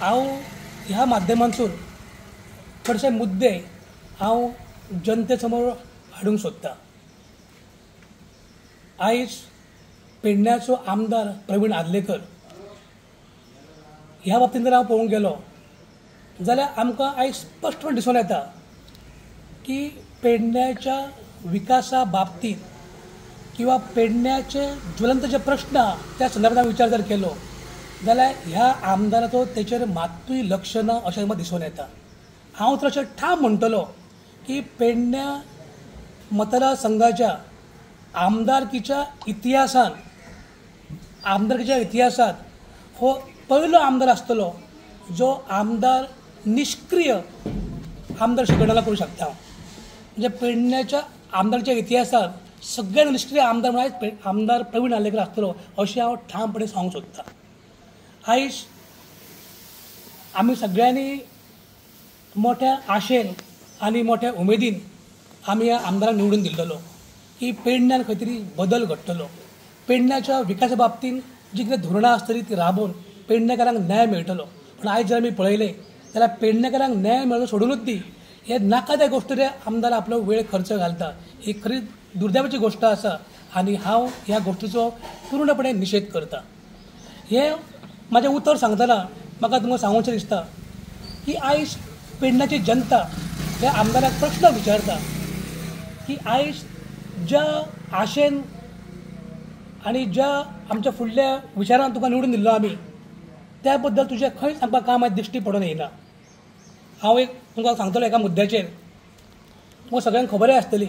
हांव ह्या माध्यमांतसून चडशे मुद्दे हांव जनते समोर हाडूंक सोदता. आयज पेडण्याचो आमदार प्रवीण आर्लेकर ह्या बाबतींत जर हांव पळोवंक गेलो जाल्यार आमकां आयज स्पश्टपणे दिसून येता की पेडण्याच्या विकासा बाबतींत किंवा पेडण्याचे ज्वलंत जे प्रश्न आहा त्या संदर्भात विचार जर केलो जाल्यार ह्या आमदाराचो तेचेर मात्तूय लक्ष ना अशें म्हाका दिसून येता. हांव तर अशें ठाम म्हणटलो की पेडण्या मतदारसंघाच्या आमदारकीच्या इतिहासांत हो पयलो आमदार आसतलो जो आमदार निश्क्रिय आमदार अशी गणना करूं शकता. म्हणजे पेडण्याच्या आमदारच्या इतिहासांत सगळ्यात निश्क्रिय आमदार म्हळ्यार आमदार प्रवीण आर्लेकर आसतलो अशें हांव ठामपणे सांगूंक सोदता. आयज आमी सगळ्यांनी मोठ्या आशेन आनी मोठ्या उमेदीन आमी ह्या आमदाराक निवडून दिल्लो की पेडण्यान खंय तरी बदल घडटलो, पेडण्याच्या विकासा बाबतींत जी कितें धोरणां आसतलीं ती राबोवन पेडणेकारांक न्याय मेळटलो. पूण आयज जर आमी पळयलें जाल्यार पेडणेकारांक न्याय मेळलो सोडुनूच दी हे नाका त्या गोश्टीर आमदार आपलो वेळ खर्च घालता. ही खरी दुर्दैवाची गोश्ट आसा आनी हांव ह्या गोश्टीचो पूर्णपणे निशेध करता. हें म्हाजें उतर सांगतना म्हाका तुमकां सांगूचें दिसता की आयज पेडण्याची जनता ह्या आमदाराक प्रश्न विचारता की आयज ज्या आशेन आनी ज्या आमच्या फुडल्या विचारान तुका निवडून दिल्लो आमी त्या बद्दल तुजें खंयच आमकां काम आयज दिश्टी पडून येयना. हांव एक तुमकां सांगतलो एका मुद्द्याचेर, तुमकां सगळ्यांक खबरय आसतली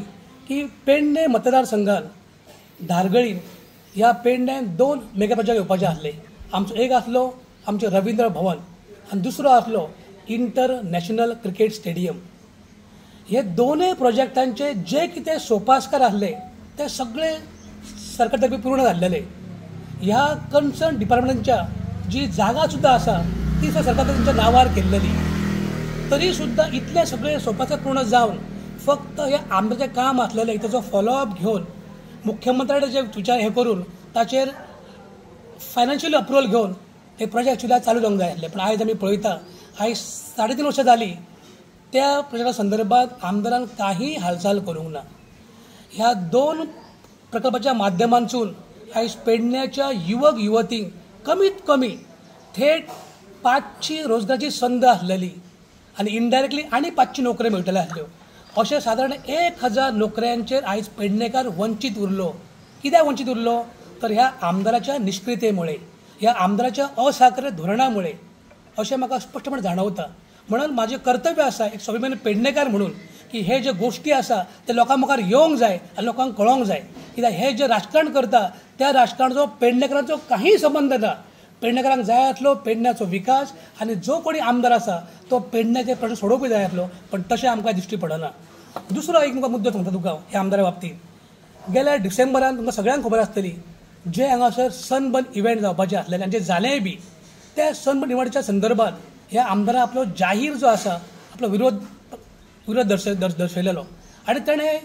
की पेडणे मतदारसंघान धारगळी ह्या पेडण्यान 2 मेगा प्रोजेक्ट येवपाचे आसले. आमचो एक आसलो आमचें रवींद्र भवन आनी दुसरो आसलो इंटरनॅशनल क्रिकेट स्टेडियम. हे दोनूय प्रोजेक्टांचे जे कितें सोपासकार आसले ते सगळे सरकार तर्फे पूर्ण जाल्लेले. ह्या कन्सर्न डिपार्टमेंटाच्या जी जागा सुद्दां आसा ती सुद्दां सरकार तेंच्या नांवार केल्लेली. तरी सुद्दां इतले सगळे सोपासकार पूर्ण जावन फक्त हे आमदाराचें काम आसलेलें ताचो फॉलोअप घेवन मुख्यमंत्र्याचे जे विचार हे करून ताचेर फायनान्शियल अप्रुवल घेवन ते प्रोजेक्ट सुद्दां चालू जावंक जाय आसले. पूण आयज आमी पळयता आयज 3.5 वर्सां जालीं त्या प्रोजेक्टा संदर्भात आमदारान काही हालचाल करूंक ना. ह्या 2 प्रकल्पाच्या माध्यमांतसून आयज पेडण्याच्या युवक युवतींक कमीत कमी थेट 500 रोजगाराची संद आसलेली आनी इनडायरेक्टली आनी 500 नोकऱ्यो मेळटल्यो आसल्यो. अशें सादारण 1000 नोकऱ्यांचेर आयज पेडणेकार वंचीत उरलो. कित्याक वंचीत उरलो तर ह्या आमदाराच्या निश्क्रियतेमुळे, ह्या आमदाराच्या असहकार्य धोरणामुळे अशें म्हाका स्पश्टपणे जाणवता. म्हणून म्हाजें कर्तव्य आसा एक स्वाभिमानी पेडणेकार म्हणून की हे जे गोश्टी आसा ते लोकां मुखार येवंक जाय आनी लोकांक कळोंक जाय. कित्याक हे जे राजकारण करता त्या राजकारणाचो पेडणेकारांचो काही संबंद ना. पेडणेकारांक जाय आसलो पेडण्याचो विकास आनी जो कोणी आमदार आसा तो पेडण्याचे प्रश्न सोडोवपी जाय आसलो, पण तशें आमकां दिश्टी पडना. दुसरो एक तुमकां मुद्दो सांगता तुका ह्या आमदारा बाबतींत. गेल्या डिसेंबरान तुमकां सगळ्यांक खबर आसतली जे हांगासर सनबर्न इव्हेंट जावपाचे आसलेले आनी जे जालेय बी त्या सनबर्न इव्हेंटच्या संदर्भात ह्या आमदारान आपलो जाहीर जो आसा आपलो विरोध दर्शयलेलो आनी ताणें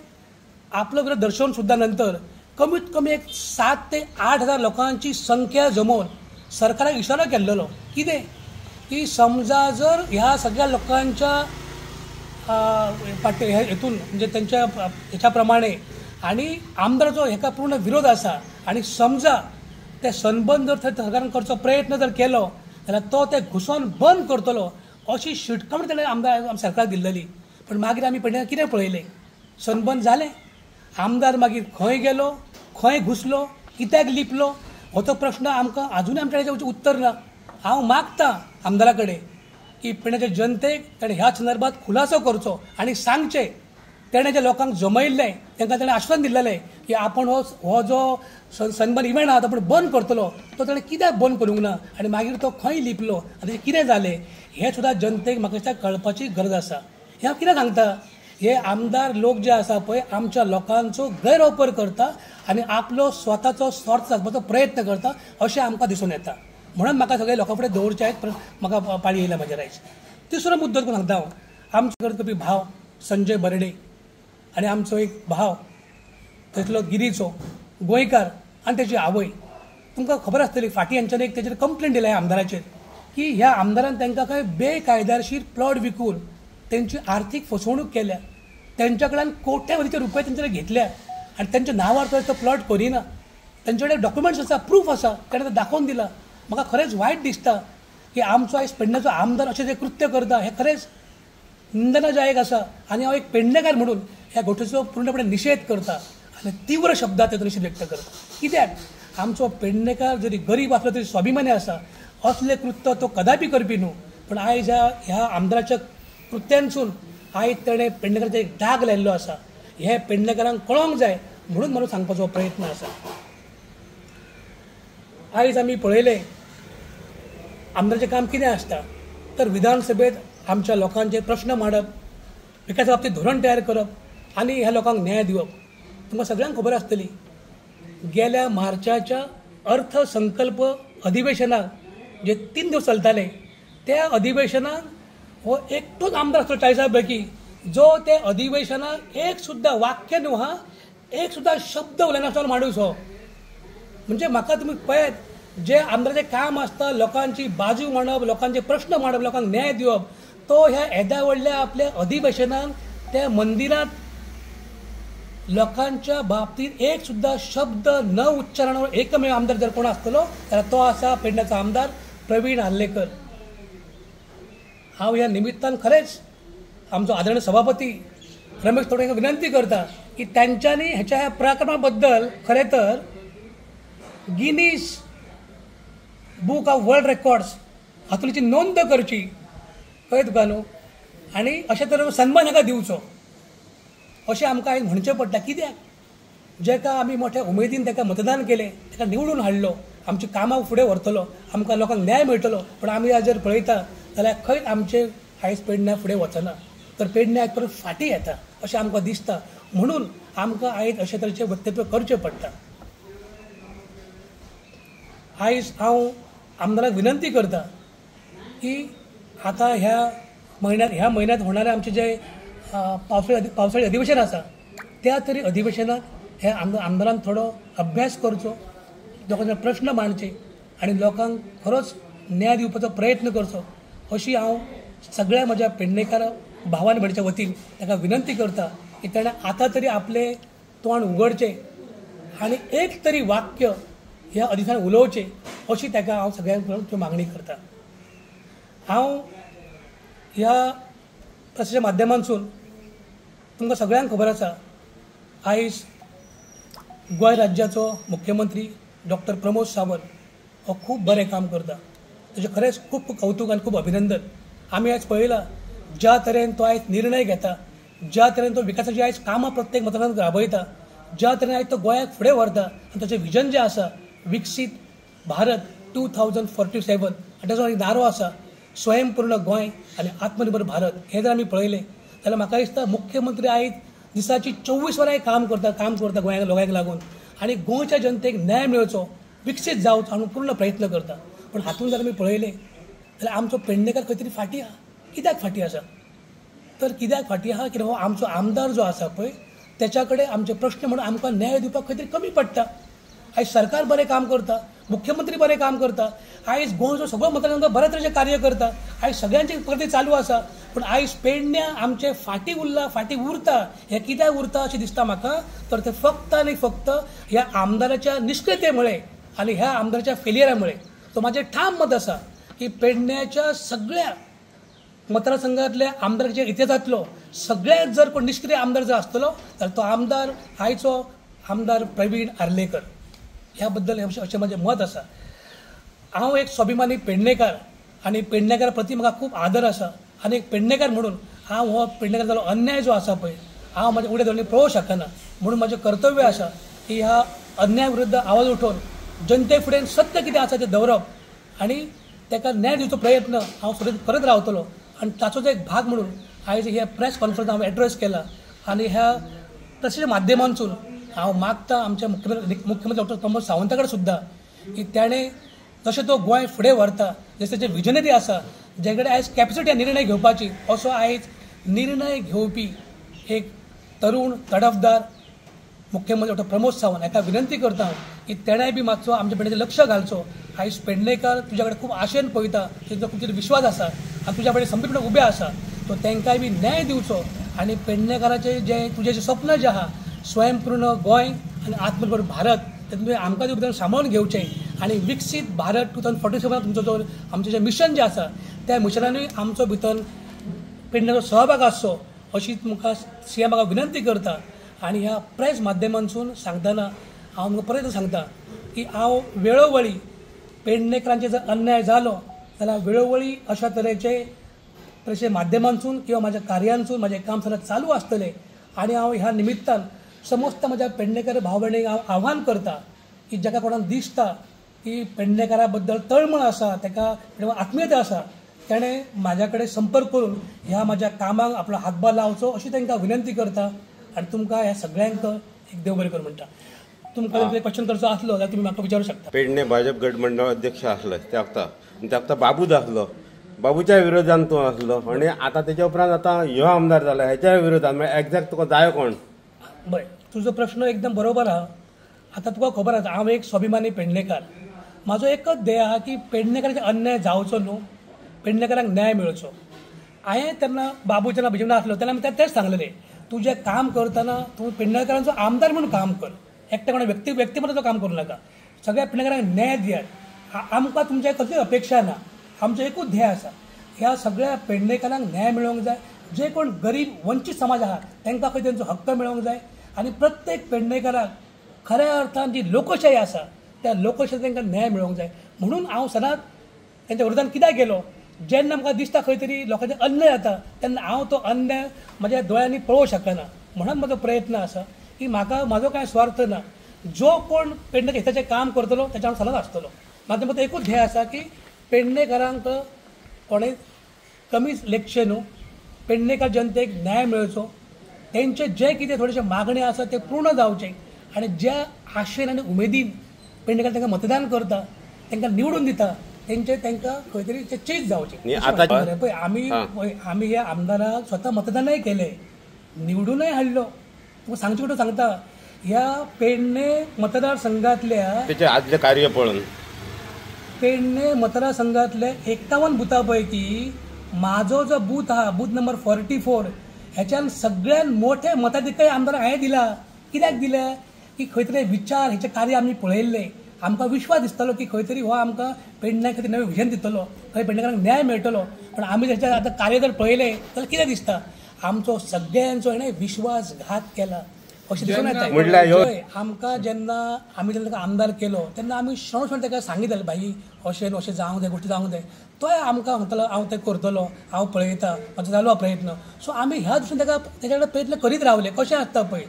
आपलो विरोध दर्शोवन सुद्दां नंतर कमीत कमी एक 7 ते 8 हजार लोकांची संख्या जमोवन सरकाराक इशारो केल्लो कितें की समजा जर ह्या सगळ्या लोकांच्या पाट्य हेतून म्हणजे तेंच्या हेच्या प्रमाणे आनी आमदाराचो हेका पूर्ण विरोध आसा आनी समजा ते सनबर्न जर थंय सरकारान करचो प्रयत्न जर केलो जाल्यार तो ते घुसोन बंद करतलो अशी शिटकावणी ताणें आमदार सरकाराक दिल्लेली. पण मागीर आमी पेडण्यां कितें पळयलें, सनबर्न जालें, आमदार मागीर खंय गेलो, खंय घुसलो, कित्याक लिपलो हो तो प्रश्न आमकां आजुनूय आमच्या हेजेर उत्तर ना. हांव मागता आमदारा कडेन की पेडण्याच्या जनतेक ताणें ह्या संदर्भात खुलासो करचो आनी सांगचें तेणें जे लोकांक जमयल्लें तांकां ताणें आश्वासन दिल्लें की आपूण हो जो सनबर्न इव्हेंट आहा तो आपूण बंद करतलो, तो ताणें कित्याक बंद करूंक ना आनी मागीर तो खंय लिपलो आनी तेजें कितें जालें हें सुद्दां जनतेक म्हाका दिसता कळपाची गरज आसा. हें हांव कितें सांगता, हे आमदार लोक जे आसा पळय आमच्या लोकांचो गैरवापर करता आनी आपलो स्वताचो स्वार्थ सादपाचो प्रयत्न करता अशें आमकां दिसून येता. म्हणून म्हाका सगळे लोकां फुडें दवरचे आयज म्हाका पाळी येयला म्हाजेर आयज. तिसरो मुद्दो तुका सांगता हांव, आमचो करपी भाव संजय बर्डे आनी आमचो एक भाव थंयसलो गिरीचो गोंयकार आनी तेजी आवय, तुमकां खबर आसतली फाटीं हेंच्यांनी एक तेजेर कंप्लेन दिल्या आमदाराचेर की ह्या आमदारान तांकां खंय बेकायदाशीर प्लॉट विकून तेंची आर्थीक फसवणूक केल्या, तेंच्या कडल्यान कोट्यावधीचे रुपये तेंचे घेतल्या आनी तेंच्या नांवार तो प्लॉट करिना. तेंचे कडेन डॉक्युमेंट्स आसा, प्रूफ आसा, ताणें तो दाखोवन दिला. म्हाका खरेंच वायट दिसता की आमचो आयज पेडण्याचो आमदार अशें जे कृत्य करता हें खरेंच निंदनादायक आसा आनी हांव एक पेडणेकार म्हणून ह्या गोष्टीचो पूर्णपणे निशेध करता आनी तीव्र शब्दांत ताचो निशेध व्यक्त करता. कित्याक आमचो पेडणेकार जरी गरीब आसलो तरी स्वाभिमानी आसा, असलें कृत्य तो कदापी करपी न्हू. पूण आयज ह्या आमदाराच्या कृत्यांसून आयज तेणें पेडणेकाराचेर एक दाग लायिल्लो आसा. हें पेडणेकारांक कळोंक जाय म्हणून म्हाका सांगपाचो प्रयत्न आसा. आयज आमी पळयलें आमदाराचें काम कितें आसता तर विधानसभेंत आमच्या लोकांचे प्रश्न मांडप, विकासा बाबतींत धोरण तयार करप आनी ह्या लोकांक न्याय दिवप. तुमकां सगळ्यांक खबर आसतली गेल्या मार्चाच्या अर्थसंकल्प अधिवेशनाक जे 3 दिवस चलताले त्या अधिवेशनाक हो एकटोच आमदार आसलो 40 पैकी जो त्या अधिवेशनाक एक सुद्दां वाक्य न्हू हा, एक सुद्दां शब्द उलयनासतना माणूस हो. म्हणजे म्हाका तुमी पळयात जे आमदाराचें काम आसता लोकांची बाजू मांडप, लोकांचे प्रश्न मांडप, लोकांक न्याय दिवप, तो ह्या येद्या व्हडल्या आपल्या अधिवेशनान त्या मंदिरांत लोकांच्या बाबतींत एक सुद्दां शब्द न उच्चारणावर एकमेव आमदार जर कोण आसतलो जाल्यार तो आसा पेडण्याचो आमदार प्रवीण आर्लेकर. हांव ह्या निमित्तान खरेंच आमचो आदरणीय सभापती रमेश तवडकर हांकां विनंती करता की तांच्यांनी ह्याच्या ह्या पराक्रमा बद्दल खरें तर Guinness book of world records हातूंची नोंद करची, कळ्ळें तुका न्हू, आनी अशे तरेचो सन्मान हाका दिवचो अशें आमकां आयज म्हणचें पडटा. कित्याक जेका आमी मोठ्या उमेदीन ताका मतदान केलें, ताका निवडून हाडलो, आमची कामां फुडें व्हरतलो, आमकां लोकांक न्याय मेळटलो, पूण आमी आज जर पळयता जाल्यार खंयच आमचें आयज पेडण्यां फुडें वचना, तर पेडण्यां आयज परत फाटीं येता अशें आमकां दिसता. म्हणून आमकां आयज अशे तरेचें वक्तव्य करचें पडटा. आयज हांव आमदाराक विनंती करता की आतां ह्या म्हयन्यांत होणारें आमचें जें पावसाळी अधिवेशन आसा त्या तरी अधिवेशनाक ह्या आमदारान थोडो अभ्यास करचो, लोकांचे प्रश्न मांडचे आनी लोकांक खरोच न्याय दिवपाचो प्रयत्न करचो अशी हांव सगळ्या म्हज्या पेडणेकार भावान भयणीच्या वतीन ताका विनंती करता की ताणें आतां तरी आपलें तोंड उगडचें आनी एक तरी वाक्य ह्या अधिवेशनात उलोवचें अशी ताका हांव सगळ्यांक मागणी करता. हांव ह्या प्रसाच्या माध्यमांतसून तुमकां सगळ्यांक खबर आसा आयज गोंय राज्याचो मुख्यमंत्री डॉक्टर प्रमोद सावंत हो खूब बरें काम करता, ताचें खरेंच खूब कौतूक आनी खूब अभिनंदन. आमी आयज पळयलां ज्या तरेन तो आयज निर्णय घेता, ज्या तरेन तो विकासाची आयज कामां प्रत्येक मतदारांत राबयता, ज्या तरेन आयज तो गोंयाक फुडें व्हरता आनी ताचें विजन जें आसा विकसीत भारत 2047 आनी ताचो एक नारो आसा स्वयंपूर्ण गोंय आनी आत्मनिर्भर भारत, हें जर आमी पळयलें जाल्यार म्हाका दिसता मुख्यमंत्री आयज दिसाची 24 वरां काम करता गोंयाक लोकांक लागून आनी गोंयच्या जनतेक न्याय मेळचो, विकसीत जावचो म्हणून पूर्ण प्रयत्न करता. पूण हातूंत जर आमी पळयलें जाल्यार आमचो पेडणेकार खंय तरी फाटीं आहा. कित्याक फाटीं आसा तर कित्याक फाटीं आहा की हो आमचो आमदार जो आसा पळय तेच्या कडेन आमचे प्रश्न म्हणून आमकां न्याय दिवपाक खंय तरी कमी पडटा. आयज सरकार बरें काम करता, मुख्यमंत्री बरें काम करता, आयज गोंयचो सगळो मतदारसंघ बऱ्या तरेचें कार्य करता, आयज सगळ्यांची प्रगती चालू आसा, पूण आयज पेडण्यां आमचें फाटीं उरलां, फाटीं उरता. हें कित्याक उरता अशें दिसता म्हाका तर तें फक्त आनी फक्त ह्या आमदाराच्या निश्क्रियतेमुळे आनी ह्या आमदाराच्या फेलियरामुळे. सो म्हाजें ठाम मत आसा की पेडण्याच्या सगळ्या मतदारसंघातल्या आमदाराच्या इतिहासांतलो सगळ्यांत जर कोण निश्क्रिय आमदार जर आसतलो जाल्यार तो आमदार आयचो आमदार प्रवीण आर्लेकर. ह्या बद्दल अशें म्हाजें मत आसा. हांव एक स्वाभिमानी पेडणेकार आनी पेडणेकारा प्रती म्हाका खूब आदर आसा आनी एक पेडणेकार म्हणून हांव हो पेडणेकार जालो अन्याय जो आसा पळय हांव म्हाज्या उड्या दोळ्यांनी पळोवंक शकना, म्हणून म्हाजें कर्तव्य आसा की ह्या अन्याय विरुद्ध आवाज उठोवन जनते फुडें सत्य कितें आसा तें दवरप आनी ताका न्याय दिवचो प्रयत्न हांव सगळें करत रावतलो. आनी ताचोच एक भाग म्हणून आयज हे प्रेस कॉन्फरन्स हांवें एड्रेस केला आनी ह्या प्रेसीच्या माध्यमांतसून हांव मागता आमच्या मुख्यमंत्री डॉक्टर प्रमोद सावंता कडेन सुद्दां की ताणें जशें तो गोंय फुडें व्हरता, जशें ताचें विजनरी आसा, जे कडेन आयज कॅपेसिटी निर्णय घेवपाची, असो आयज निर्णय घेवपी एक तरूण तडफदार मुख्यमंत्री डॉक्टर प्रमोद सावंत हाका विनंती करता हांव की तेणेय बी मातसो आमच्या पेडण्याचेर लक्ष घालचो. आयज पेडणेकर तुज्या कडेन खूब आशेन पळयता, तेंचो खूब विश्वास आसा आनी तुज्या कडेन संपूर्ण उबे आसा, तो तांकांय बी न्याय दिवचो आनी पेडणेकाराचें जें तुजें जें स्वप्न जें आहा स्वयंपूर्ण गोंय आनी आत्मनिर्भर भारत तेतून आमकां भितर सांबाळून घेवचें आनी विकसीत भारत 2047 तुमचो जो आमचें जें मिशन जें आसा त्या मिशनानूय आमचो भितर पेडण्याचो सहभाग आसचो अशी तुमकां सीएम म्हाका विनंती करता. आनी ह्या प्रेस माध्यमांतसून सांगतना हांव तुमकां परत सांगता की हांव वेळोवेळी पेडणेकरांचेर जर अन्याय जालो जाल्यार वेळोवेळी अशा तरेचे प्रेसे माध्यमांतसून किंवा म्हाज्या कार्यांतसून म्हाजें काम सदांच चालू आसतलें. आनी हांव ह्या निमित्तान समस्त म्हज्या पेडणेकर भाव भयणींक हांव आव्हान करता की जाका कोणाक दिसता की पेडणेकारा बद्दल तळमळ आसा, ताका आत्मीयता आसा, तेणें म्हाज्या कडेन संपर्क करून ह्या म्हाज्या कामाक आपलो हातभार लावचो अशी तांकां विनंती करता. आनी तुमकां ह्या सगळ्यांक एक देव बरें कर म्हणटा. तुमकां कितें क्वेश्चन करचो आसलो जाल्यार तुमी म्हाका विचारूं शकता. पेडणे भाजप गट मंडळ अध्यक्ष आसलो त्या वखता, आनी त्या वखता बाबूद आसलो, बाबूच्या विरोधान तूं आसलो आनी आतां तेच्या उपरांत आतां ह्यो आमदार जाला हेच्या विरोधान, म्हळ्यार एग्जॅक्ट तुका जायो कोण? बरें, तुजो प्रश्न एकदम बरोबर आहा. आतां तुका खबर आसा हांव एक स्वाभिमानी पेडणेकार, म्हाजो एकच ध्येय आहा की पेडणेकाराचेर अन्याय जावचो न्हू, पेडणेकारांक न्याय मेळचो. हांवें तेन्ना बाबू जेन्ना बीजेपीन आसलो तेन्ना आमी तेंच सांगलेलें, तुजें काम करतना तूं पेडणेकारांचो आमदार म्हणून काम कर, एकट्या कोणा व्यक्तिमत्वाचो काम करूं नाका, सगळ्या पेडणेकारांक न्याय दियात. आमकां तुमच्या कसली अपेक्षा ना, आमचो एकूच ध्येय आसा ह्या सगळ्या पेडणेकारांक न्याय मेळोवंक जाय. जे कोण गरीब वंचीत समाज आहा तांकां खंय तेंचो हक्क मेळोवंक जाय आनी प्रत्येक पेडणेकाराक खऱ्या अर्थान जी लोकशाही आसा त्या लोकशाही तांकां न्याय मेळोवंक जाय. म्हणून हांव सदांच तेंच्या विरोधान कित्याक गेलो, जेन्ना म्हाका दिसता खंय तरी लोकांचेर अन्याय जाता तेन्ना हांव तो अन्याय म्हज्या दोळ्यांनी पळोवंक शकना. म्हणून म्हजो प्रयत्न आसा की म्हाका म्हाजो कांय स्वार्थ ना, जो कोण पेडण्याच्या हिताचें काम करतलो तेच्या हांव सदांच आसतलो. म्हाजें मत एकूच ध्येय आसा की पेडणेकारांक कोणें कमीच लेखचें न्हू, पेडणेकार जनतेक न्याय मेळचो, तेंचे जे कितें थोडेशे मागणे आसा ते पूर्ण जावचे आनी ज्या आशेन आनी उमेदीन पेडणेकार तांकां मतदान करता, तांकां निवडून दिता, तेंचे तांकां खंय तरी ते चेंज जावचे. पळय आमी आमी ह्या आमदाराक स्वता मतदानय केलें, निवडूनय हाडलो. तुका सांगचे कुठं सांगता, ह्या पेडणे मतदारसंघातल्या तेचें आदलें कार्य पळोवन पेडणे मतदारसंघातले 51 बुथा पैकी म्हाजो जो बूथ आहा बूथ नंबर 44 ह्याच्यान सगळ्यात मोठे मताधिकय आमदार हांवें दिला. कित्याक दिले की खंय तरी विचार हेचें कार्य आमी पळयल्लें, आमकां विश्वास दिसतालो की खंय तरी हो आमकां पेडण्या खातीर नवें विजन दितलो, खंय पेडणेकारांक न्याय मेळटलो. पण आमी तेचें आतां कार्य जर पळयलें जाल्यार कितें दिसता, आमचो सगळ्यांचो हेणें विश्वासघात केला अशें दिसून येता. आमकां जेन्ना आमी जेन्ना ताका आमदार केलो तेन्ना आमी क्षण क्षण ताका सांगितलें, भाई अशें अशें जावंक जाय, गोश्टी जावंक जाय. तोय आमकां म्हणटालो हांव तें करतलो, हांव पळयता, म्हाजो जालो प्रयत्न. सो आमी ह्या दृश्टीन ताका तेच्या कडेन प्रयत्न करीत रावले. कशें आसता पळय,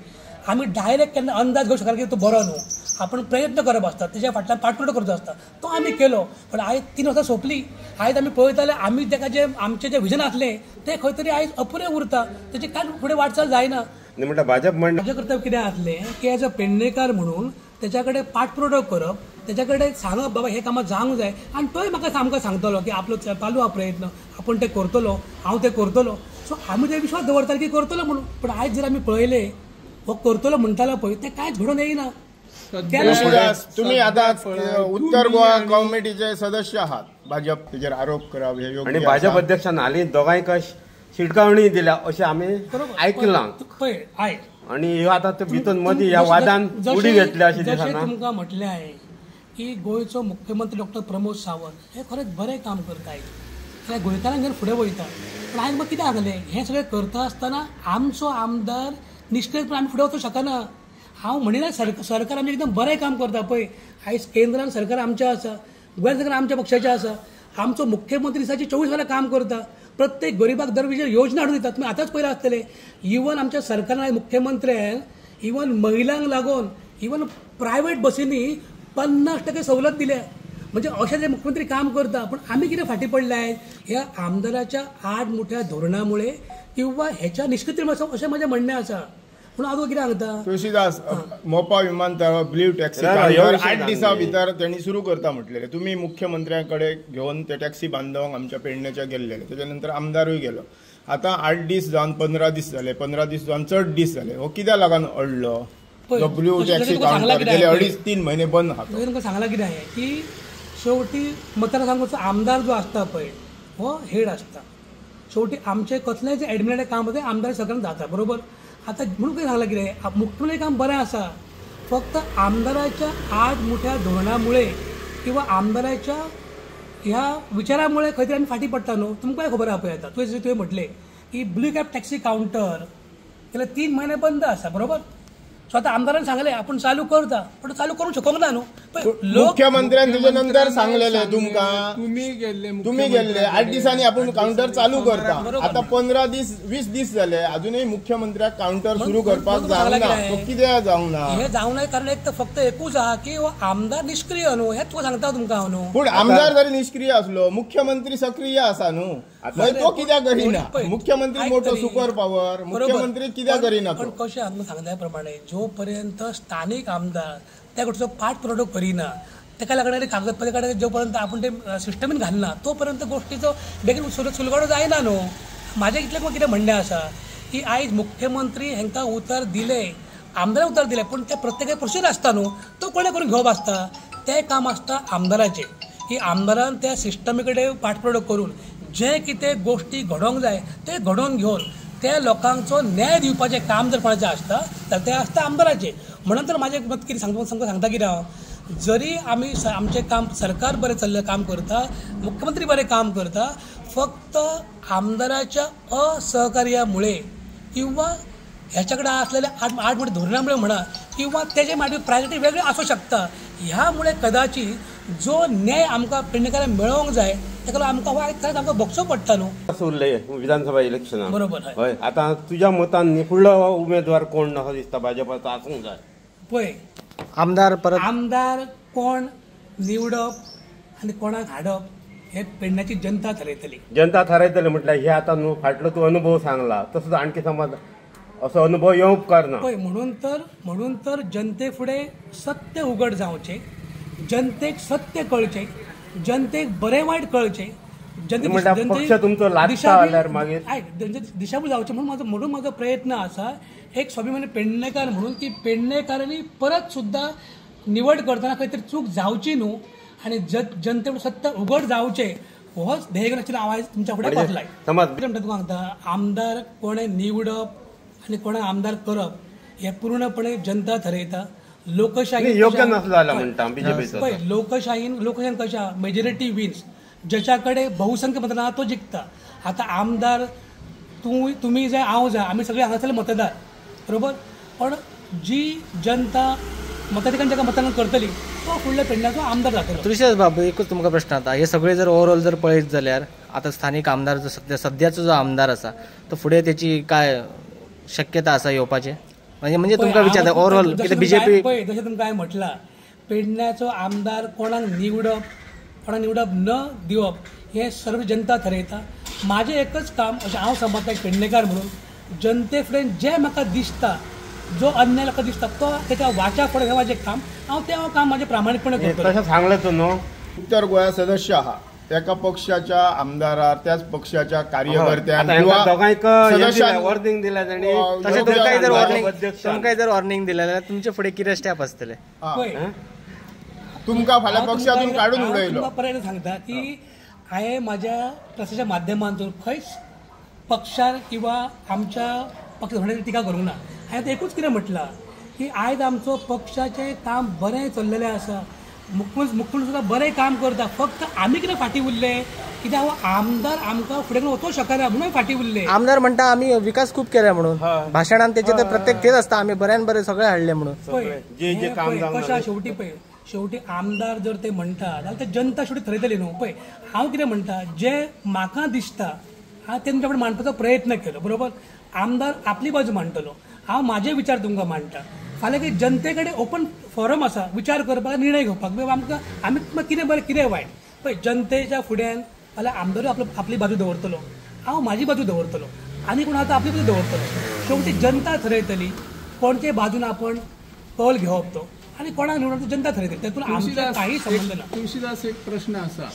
आमी डायरेक्ट केन्ना अंदाज घेवंक शकना की तो बरो न्हू, आपण प्रयत्न करप आसता, तेच्या फाटल्यान पाठपुरावो करचो आसता, तो आमी केलो. पण आयज 3 वर्सां सोंपली, आयज आमी पळयताले आमी ताका जे आमचें जें विजन आसलें तें खंय तरी आयज अपुरें उरता, तेची कांय फुडें वाटचाल जायना. म्हणटा भाजप म्हजें कर्तव्य कितें आसलें की एज अ पेडणेकार म्हणून तेच्या कडेन पाठपुरावो करप, तेच्या कडेन सांगप बाबा हें कामां जावंक जाय, आनी तोय म्हाका आमकां सांगतलो की आपलो चालू आहा प्रयत्न, आपूण तें करतलो, हांव तें करतलो. सो आमी ते विश्वास दवरताले की करतलो म्हणून. पण आयज जर आमी पळयलें हो करतलो म्हणटालो पळय तें कांयच घडोवन येयना. तुम्ही आता उत्तर गोवा कमिटीचे सदस्य आहात, भाजप तेजेर आरोप करप हे योग्य? आनी भाजप अध्यक्षान हालीं दोगांयक शिटकावणी दिल्या अशें आमी आयकलां. पळय आयक, आनी ह्यो आतां भितर मदीं ह्या वादान उडी घेतल्या अशें दिसना. तुमकां म्हटलें हांवें की गोंयचो मुख्यमंत्री डॉक्टर प्रमोद सावंत हे खरेंच बरें काम करता, आयज गोंयकारांक घेवन फुडें वयता. पूण आयज म्हाका कितें सांगलें, हें सगळें करता आसतना आमचो आमदार निश्चीतपणान आमी फुडें वचूंक शकना. हांव म्हणिना सरकार आमचें एकदम बरें काम करता. पळय आयज केंद्रान सरकार आमचें आसा, गोंय सरकार आमच्या पक्षाचें आसा, आमचो मुख्यमंत्री दिसाची 24 वरां काम करता, प्रत्येक गरिबाक दर योजना हाडून दिता. तुमी आतांच पळयलां आसतलें, इवन आमच्या सरकारान मुख्यमंत्र्यान इवन महिलांक लागून इवन प्रायवेट बसींनी 50% सवलत दिल्या. म्हणजे अशें जे मुख्यमंत्री काम करता, पूण आमी कितें फाटीं पडले ह्या आमदाराच्या आड मोठ्या धोरणामुळे किंवा ह्याच्या निश्क्रियतेमुळे अशें म्हजें म्हणणें आसा. पूण हांव कितें सांगता, तुळशीदास, मोपा विमानतळ ब्ल्यू टॅक्सी 8 दिसां भितर तेणी सुरू करता म्हटलेले, तुमी मुख्यमंत्र्या कडेन घेवन ते टॅक्सी बांदोवंक आमच्या पेडण्याच्या गेल्लेले, तेच्या नंतर आमदारूय गेलो. आतां 8 दीस जावन 15 दीस जाले, 15 दीस जावन चड दीस जाले, हो कित्याक लागून अडलो? जो ब्लू टॅक्सी काउंटर गेले 2.5-3 महिने बंद आहा. तुमकां सांगलां कितें आहे की शेवटी मतदारसंघाचो आमदार जो आसता पळय हो हेड आसता. शेवटी आमचें कसलेंय जें एडमिनिस्ट्रेटिव्ह काम आसा तें आमदार सगळ्यांक जाता बरोबर. आतां म्हणून कितें सांगलां कितें मुख्यमंत्री काम बरें आसा, फक्त आमदाराच्या आठ मोठ्या धोरणामुळे किंवा आमदाराच्या ह्या विचारामुळे खंय तरी आमी फाटीं पडटा न्हू. तुमकांय खबर आहा पळय आतां तुवें म्हटलें की ब्लू कॅब टॅक्सी कावंटर गेले 3 महिने बंद आसा बरोबर. सो आतां आमदारान सांगलें आपूण चालू करता, पण चालू करूंक शकूंक ना न्हू. मुख्यमंत्र्यान तुजे नंतर सांगलेलें तुमकां, तुमी गेल्ले 8 दिसांनी आपूण कावंटर चालू करता. आतां 15 दीस 20 दीस जाले अजूनय मुख्यमंत्र्याक कावंटर सुरू करपाक जावंक ना. तो कित्याक जावंक ना हें जावंक ना कारण एक तर फक्त एकूच आहा की हो आमदार निश्क्रीय न्हू, हें तुका सांगता तुमकां हांव न्हू. पूण आमदार जरी निश्क्रीय आसलो मुख्यमंत्री सक्रीय आसा न्हू, मागीर तो कित्याक करिना? मुख्यमंत्री मोठो सुपर पावर, मुख्यमंत्री कित्याक करिना? पण कशें आमकां सांगल्या प्रमाणे जो पर्यंत स्थानीक आमदार त्या गोष्टीचो पाठपुरावो करिना, ताका लागणारे कागदपत्र कडेन जो पर्यंत आपूण ते सिस्टमीन घालना तो पर्यंत गोष्टीचो बेगीन सुलगाडो जायना न्हू. म्हाजें इतलें कितें म्हणणें आसा की आयज मुख्यमंत्री हांकां उतर दिलें, आमदारान उतर दिलें, पूण ते प्रत्येक प्रोसिजर आसता न्हू, तो कोणें करून घेवप आसता तें काम आसता आमदाराचें की आमदारान त्या सिस्टमी कडेन पाठपुरावो करून जें कितें गोश्टी घडोवंक जाय तें घडोवन घेवन त्या लोकांचो न्याय दिवपाचें काम जर कोणाचें आसता जाल्यार तें आसता आमदाराचें. म्हणून तर म्हाजें मत कितें सांगता कितें हांव, जरी आमी आमचें काम सरकार बरें चल्लें काम करता, मुख्यमंत्री बरें काम करता, फक्त आमदाराच्या असहकार्यामुळे किंवा ह्याच्या कडेन आसलेल्या आठ मोठ्या धोरणामुळे म्हणा किंवा तेजे मागीर प्रायोरिटी वेगळी आसूं शकता, ह्या मुळे कदाचित जो न्याय आमकां पेडणेकारांक मेळोवंक जाय ताका लागून आमकां हो खरेंच आमकां भोगचो पडटा न्हू. उरले विधानसभा इलेक्शनाक बरोबर. हय, आतां तुज्या मतान फुडलो उमेदवार कोण असो दिसता भाजपाचो आसूंक जाय? पळय आमदार परत आमदार कोण निवडप आनी कोणाक हाडप हे पेडण्याची जनता थारयतली. जनता थारयतली म्हटल्यार हे आतां न्हू फाटलो तूं अनुभव सांगला तसोच आणखी समज असो अनुभव येवंक उपकारना. पळय म्हणून तर जनते फुडें सत्य उगड जावचें, जनतेक सत्य कळचें, जनतेक बरें वायट कळचें, पक्ष तुमचो लागता जाल्यार मागीर आयक दिशाभूल जावचें म्हणून म्हाजो प्रयत्न आसा एक स्वाभिमानी पेडणेकार म्हणून की पेडणेकारांनी परत सुद्दां निवड करतना खंय तरी चूक जावची न्हू आनी जनते सत्य उगड जावचें होच ध्येय घेवन हांव आयज तुमच्या फुडें बसलाय. म्हणटा तुका सांगता आमदार कोणें निवडप आनी कोणें आमदार करप हें पूर्णपणे जनता थारयता. लोकशाही योग्य नसलो जाल्यार म्हणटा बीजेपीचो. पळय लोकशाहीन कशें मेजॉरिटी विन्स, ज्याच्या कडेन बहुसंख्य मतदान आहा तो जिखता. आतां आमदार तुमी जाय हांव जाय आमी सगळे हांगासरले मतदार बरोबर, पण जी जनता मताधिकान जाका मतदान करतली तो फुडल्या पेडण्याचो आमदार जातलो. तुळशीदास बाबू एकूच तुमकां प्रश्न आतां हे सगळे जर ओवरऑल जर पळयत जाल्यार आतां स्थानीक आमदार जो सद्याचो जो आमदार आसा तो फुडें तेची काय शक्यता आसा येवपाची? म्हणजे तुमकां विचारता ओवरऑल कितें बीजेपी? पळय जशें तुमकां हांवें म्हटलां पेडण्याचो आमदार कोणाक निवडप कोणाक निवडप न दिवप हें सर्व जनता थारयता. म्हाजें एकच काम अशें हांव समजता एक पेडणेकार म्हणून जनते फुडें जें म्हाका दिसता जो अन्याय म्हाका दिसता तो तेच्या वाच्या फुडें हें म्हाजें काम, हांव तें काम म्हाजें प्रामाणीकपणे करतलो. तशें सांगलें तूं न्हू. उत्तर गोंया सदस्य आहा एका पक्षाच्या आमदारार त्याच पक्षाच्या कार्यकर्त्यांक किंवा वॉर्निंग दिल्या तांणी. तशें तुमकां जर वॉर्निंग दिलें जाल्यार तुमचे फुडें कितें स्टेप आसतले? तुमकां फाल्यां पक्षातून काडून उडयलो. तुमकां परत सांगता की हांवें म्हाज्या प्रेसाच्या माध्यमांतून खंयच पक्षार किंवा आमच्या पक्ष धोरणाची टिका करूंक ना. हांवें एकूच कितें म्हटलां की आयज आमचो पक्षाचें काम बरें चल्लेलें आसा, मुख्यमंत्री सुद्दां बरें काम करता, फक्त आमी कितें फाटीं उरले कित्याक आमदार आमकां फुडें वचूंक शकना म्हणून फाटीं उरले. आमदार म्हणटा आमी विकास खूब केला म्हणून भाशणान तेचे तर प्रत्येक तेच आसता आमी बऱ्यान बरें सगळें हाडलें म्हणून. पळय कशें शेवटी पळय शेवटी आमदार जर ते म्हणटा जाल्यार ते जनता शेवटी थरयतली न्हू. पळय हांव कितें म्हणटा जें म्हाका दिसता हांव तें तुमच्या फुडें मांडपाचो प्रयत्न केलो बरोबर. आमदार आपली बाजू मांडटलो, हांव म्हाजे विचार तुमकां मांडटा. फाल्यां की जनते कडेन ओपन फॉरम आसा विचार करपाक निर्णय घेवपाक आमकां आमी कितें बरें कितें वायट. पळय जनतेच्या फुड्यान फाल्यां आमदारूय आपली बाजू दवरतलो, हांव म्हाजी बाजू दवरतलो, आनी कोण आतां आपली बाजू दवरतलो. शेवटी जनता थरयतली कोणचे बाजून आपण कौल घेवप तो आनी कोणाक निवडप जनता थरयतली, तातूंत आमचो काही संबंद ना. तुळशीदास एक प्रश्न आसा,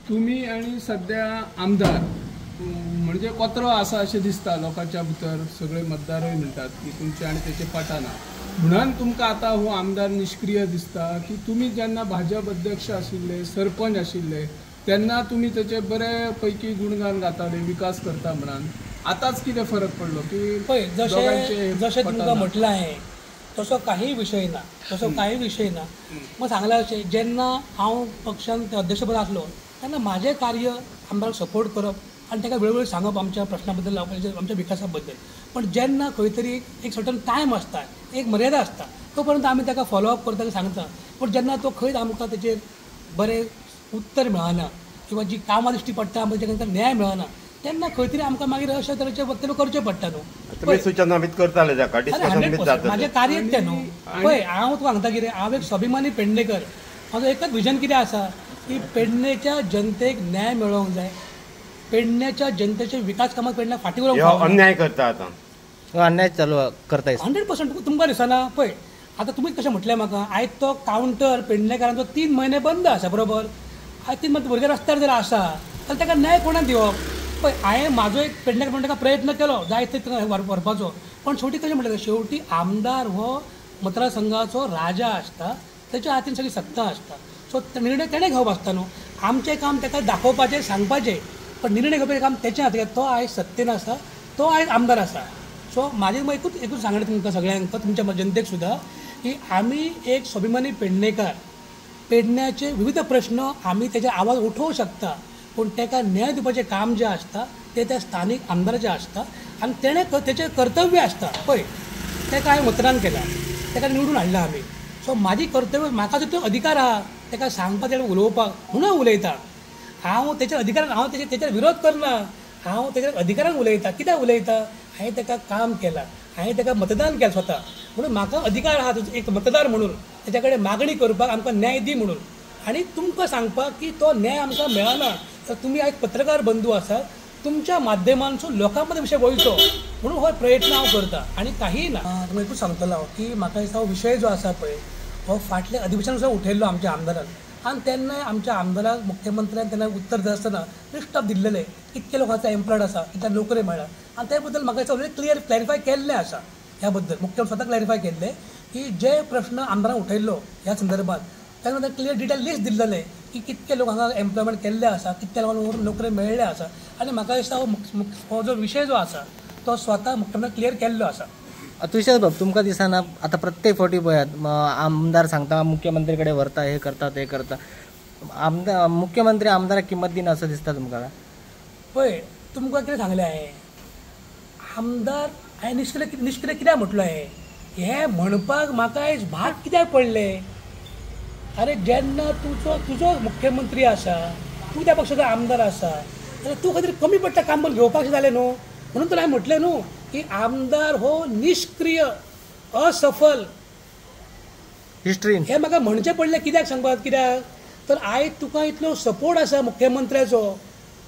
तुमी आनी सद्या आमदार म्हणजे कोतरो आसा अशें दिसता लोकांच्या भितर, सगळे मतदारूय म्हणटात की तुमचे आनी तेचे पटाना. म्हणून तुमकां आतां हो आमदार निश्क्रीय दिसता की तुमी जेन्ना भाजप अध्यक्ष आशिल्ले, सरपंच आशिल्ले तेन्ना तुमी तेचे बरे पैकी गुणगान गाताले, विकास करता म्हणून. आतांच कितें फरक पडलो की पळय जशें जशें तुमकां म्हटलां हांवें तसो काही विशय ना, तसो काही विशय ना. मग सांगलां अशें जेन्ना हांव पक्षान अध्यक्षपद आसलो तेन्ना म्हाजें कार्य आमदाराक सपोर्ट करप आनी ताका वेळोवेळी सांगप आमच्या प्रश्ना बद्दल, आमच्या विकासा बद्दल. पण जेन्ना खंय तरी एक सर्टन टायम आसता, एक मर्यादा आसता, तो पर्यंत आमी ताका फॉलोअप करता, सांगता. पूण जेन्ना तो खंयच आमकां तेचेर बरें उत्तर मेळना किंवा जी कामां दिश्टी पडटा आमकां तांकां न्याय मेळना तेन्ना खंय तरी आमकां मागीर अशा तरेचे वक्तव्य करचें पडटा न्हू. सुचना बी करताले ताका, डिस्कशन बी जातालें. म्हाजें कार्यच तें न्हू. पळय हांव तुका सांगता कितें, हांव एक स्वाभिमानी पेडणेकर, म्हाजो एकच विजन कितें आसा की पेडणेच्या जनतेक न्याय मेळोंक जाय, पेडण्याच्या जनतेचे विकास कामाक पेडण्या फाटीं उरोवंक. अन्याय करता आतां, अन्याय चालू करता 100% तुमकां दिसना. पळय आतां तुमीच कशें म्हटलें म्हाका, आयज तो कावंटर पेडणेकारांचो 3 म्हयने बंद आसा, बरोबर. आयज 3 म्हयने भुरगे रस्त्यार जर आसा जाल्यार ताका न्याय कोणाक दिवप. पळय हांवें म्हाजो एक पेडणेकर म्हणून ताका प्रयत्न केलो जाय ते व्हरपाचो, पण शेवटी कशें म्हटलें, शेवटी आमदार हो मतदारसंघाचो राजा आसता, तेच्या हातीन सगळी सत्ता आसता. सो निर्णय तेणें घेवप आसता न्हू. आमचें काम ताका दाखोवपाचें, सांगपाचें, पण निर्णय घेवपाचें काम तेच्या हातीन. तो आयज सत्तेन आसा, तो आयज आमदार आसा. सो म्हाजें एकूच एकूच सांगणें तुमकां सगळ्यांक, तुमच्या जनतेक सुद्दां, की आमी एक स्वाभिमानी पेडणेकार, पेडण्याचे विविध प्रश्न आमी तेजे आवाज उठोवंक शकता, पूण ताका न्याय दिवपाचें काम जें आसता तें त्या स्थानीक आमदाराचें आसता आनी तेणें तेचें कर्तव्य आसता. पळय ताका हांवें मतदान केलां, ताका निवडून हाडला आमी. सो म्हाजी कर्तव्य, म्हाका जो तो अधिकार आहा ताका सांगपाक, तेणें उलोवपाक, म्हणून हांव उलयता. हांव तेच्या अधिकारान, हांव तेचेर विरोध करना, हांव तेच्या अधिकारान उलयता. कित्याक उलयता, हांवें ताका काम केलां, हांवें ताका मतदान केलां स्वता, म्हणून म्हाका अधिकार आहा एक मतदार म्हणून तेच्या कडेन मागणी करपाक, आमकां न्याय दी म्हणून. आनी तुमकां सांगपाक की तो न्याय आमकां मेळना तर तुमी आयज पत्रकार बंधू आसात, तुमच्या माध्यमांतसून लोकां मदीं विशय वयचो म्हणून हो प्रयत्न हांव करता आनी काही ना. तुमकां एकूच सांगतलो हांव की म्हाका दिसता हो विशय जो आसा पळय हो फाटल्या अधिवेशनान सुद्दां उठयल्लो आमच्या आमदारान, आनी तेन्ना आमच्या आमदाराक मुख्यमंत्र्यान तेन्ना उत्तर दिता आसतना लिस्ट ऑफ दिल्लेलें कितके लोकांचो एम्प्लॉयड आसा, कितल्या नोकरी मेळ्ळा, आनी त्या बद्दल म्हाका दिसता ऑलरेडी क्लियर क्लॅरिफाय केल्लें आसा. ह्या बद्दल मुख्यमंत्री स्वता क्लॅरिफाय केल्लें की जे प्रश्न आमदारान उठयल्लो ह्या संदर्भात तेन्ना क्लियर डिटेल लिस्ट दिल्लेलें की कितके लोक हांगा एम्प्लॉयमेंट केल्ले आसा, कितके लोकांक नोकरी मेळ्ळे आसा. आनी म्हाका दिसता हो जो विशय जो आसा तो स्वता मुख्यमंत्री क्लियर केल्लो आसा. तुषार बाब, तुमकां दिसना आतां प्रत्येक फावटी पळयात आमदार सांगता मुख्यमंत्री कडेन व्हरता, हे करता ते करता, आमदार मुख्यमंत्री आमदाराक किंमत दिना असो दिसता तुमकां? पळय तुमकां कितें सांगलें हांवें, आमदार हांवें निश्क्रिय निश्क्रिय कित्याक म्हटलो हांवें, हें म्हणपाक म्हाका आयज भाग कित्याक पडलें. अरे जेन्ना तुजो तुजो मुख्यमंत्री आसा, तूं त्या पक्षाचो आमदार आसा, जाल्यार तूं खंय तरी कमी पडटा काम करून घेवपाक जालें न्हू. म्हणून तर हांवें म्हटलें न्हू की आमदार हो निश्क्रिय, असफल हिस्ट्री हें म्हाका म्हणचें पडलें. कित्याक सांगपाक, कित्याक तर आयज तुका इतलो सपोर्ट आसा मुख्यमंत्र्याचो,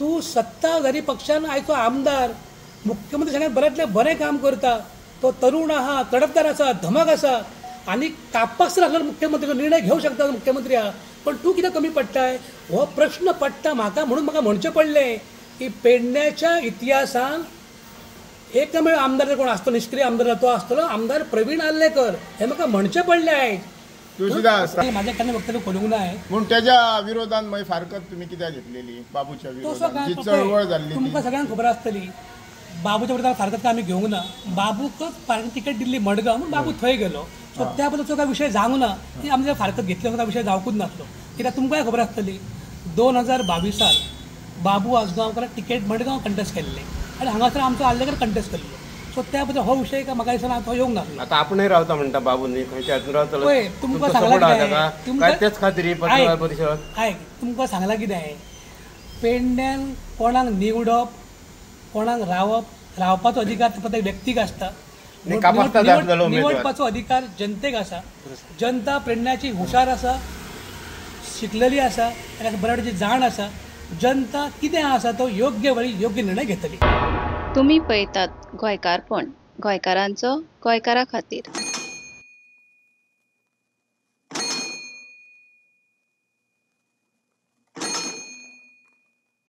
तूं सत्ताधारी पक्षान आयचो आमदार, मुख्यमंत्री सगळ्यांत बऱ्यांतलें बरें काम करता, तो तरुण आहा, तडफदार आसा, धमक आसा आनी कापास आसलो मुख्यमंत्री निर्णय घेवंक शकता मुख्यमंत्री आहा, पण तूं कित्याक कमी पडटाय हो प्रश्न पडटा म्हाका. म्हणून म्हाका म्हणचें पडलें की पेडण्याच्या इतिहासान एकमेव आमदार कोण आसतो निश्क्रिय आमदार तो आसतलो आमदार प्रवीण आर्लेकर, हें म्हाका म्हणचें पडलें आयज. म्हाजें केन्ना वक्तव्य करूंक ना पूण तेज्या विरोधान मागीर फारकत तुमी कित्याक घेतलेली बाबूच्या विरोधान जी चळवळ जाल्ली तुमकां सगळ्यांक खबर आसतली. बाबूच्या विरोधान फारकत काय आमी घेवंक ना, बाबूकच फारकत तिकेट दिल्ली मडगांव म्हणून बाबू थंय गेलो. सो त्या बद्दल काय विशय जावंक ना की आमी फारकत घेतली काय विशय जावंकूच नासलो. कित्याक तुमकांय खबर आसतली 2022 बाबू आजगांवकाराक तिकेट मडगांव कंटेस्ट केल्लें आनी हांगासर आमचो आर्लेकर कंटेस्ट केल्लो. सो त्या बद्दल हो विशय काय म्हाका दिसना तो येवंक नासलो. आतां आपणय रावता म्हणटा बाबू न्ही, खंयच्या हातून रावतलो? पळय तुमकां सांगलां कितें, तेच खातीर पत्रकार परिशद. आयक तुमकां सांगलां कितें, पेडण्यान कोणाक निवडप कोणाक रावप, रावपाचो अधिकार प्रत्येक व्यक्तीक आसता, निवडपाचो अधिकार जनतेक आसा. जनता पेडण्याची हुशार आसा, शिकलेली आसा, ताका बऱ्या जाण आसा. जनता कितें आसा तो योग्य वेळी योग्य निर्णय घेतली. तुमी पळयतात गोंयकारपण, गोंयकारांचो गोंयकारा खातीर.